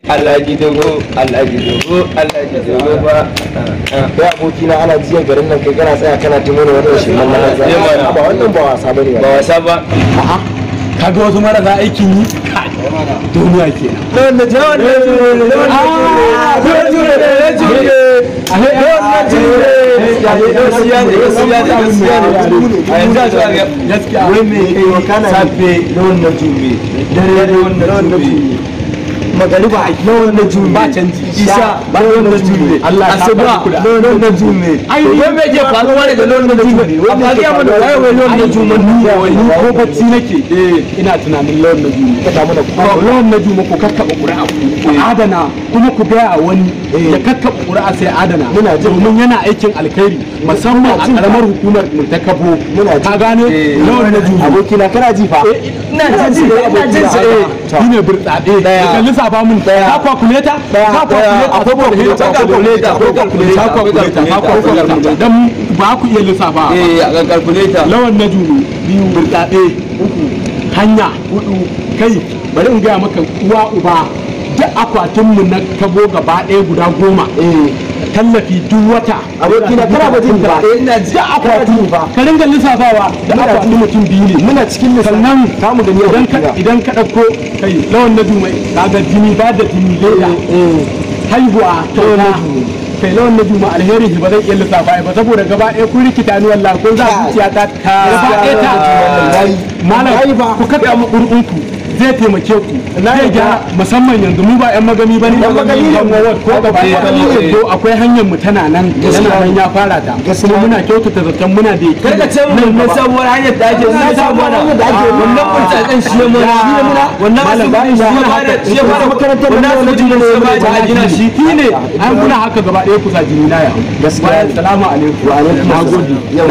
Alhaji Dogo, Alhaji Dogo, Alhaji Dogo ba. Kai abokina, ana jiya garin nan, kai kana tsaya kana tuno da wannan shirman na Eh, mana. ba wannan ba wasa bane. Ba wasa ba. A'a, kaga wasu marasa aikin yi. Kai, duniya kenan. Lawan na Jume, lawan na Jume, lawan na Jume, lawan na Jume. Gaskiya ne, gaskiya ne, gaskiya ne. A yanzu a zuwa ga Gaskiya. Wai me kai safe lawan na Jume, dare lawan na Jume. Magariba Lawan na Jume. Ba canji. Isha lawan na Jume. Allah ya saka Asuba muku da- lawan na Jume. Ai, Wai me ke faruwa ne da lawan na Jume? A faɗi mana waye wai lawan na Jume ni ne wai. ko bacci nake ina tunanin lawan na Jume. Ka damu da Ko lawan na Jume, ku kakkaɓa ƙuri'a, ku adana, kuma ku gaya wani ya kakkaɓa ƙuri'a sai adana. Muna jin Domin yana aikin alkhairi, musamman a ƙaramar hukumar mu ta Kabo. Muna jin. Ka gane lawan na Jume? Abokina, kana ji fa? Ina jin sa, ina jin sa, eh. Shi ne burtsatse. Ka lissafa mun ka kwakuleta, ka kwakuleta. Akwai calculator, akwai calculator, ka kwakuleta, ka kwakuleta, dan ba ku iya lissafa ba. Eh, a calculator. Lawan na Jume biyu, burtsatse uku, hanya hudu. Kai, bari in gaya maka, uwa uba, duk akwatinmu na Kabo gaba ɗaya guda 10, tallafi duk wata. Abokina, kana ba jin ba? Eh, ina ji. Duk akwati ba. Ka ringa lissafawa da akwati mutum biyu ne. Muna cikin lissafi. Sannan Ka mu gani, idan ka abokina. idan ka ɗauko, kai, lawan na Jume, kaga jini ba da jini leda, haihuwa kyauta. Kai, lawan na Juma alherin shi ba zai iya lissafa ba, saboda gaba ɗaya kun rikita ni wallahi, kun za zuciya ta gaba ɗaya ta. Malam, ku kaɗa mu ƙuri'unku, zai taimake ku, zai gyara, musamman yanzu mu ba 'yan Magami ba ne. Yan Magami ne. Yan ward ko gaba Yan Magami ɗaya ne. to akwai hanyar mu tana nan, tana nan, ya fara ta, kuma muna kyautata zaton muna da Kar ka ce mun na sabuwar hanyar da ake na sabuwar hanyar da ake wannan burtsatsen shi ya mana wannan asibitin shi ya fara, shi ya fara makarantar wannan asibitin shi ya fara a gina shi. Shi ne an kuna haka gaba ɗaya kusa jini na ya hau. Gaskiya ne. Salamu alaikum. Wa alaikum Na gode. Yau.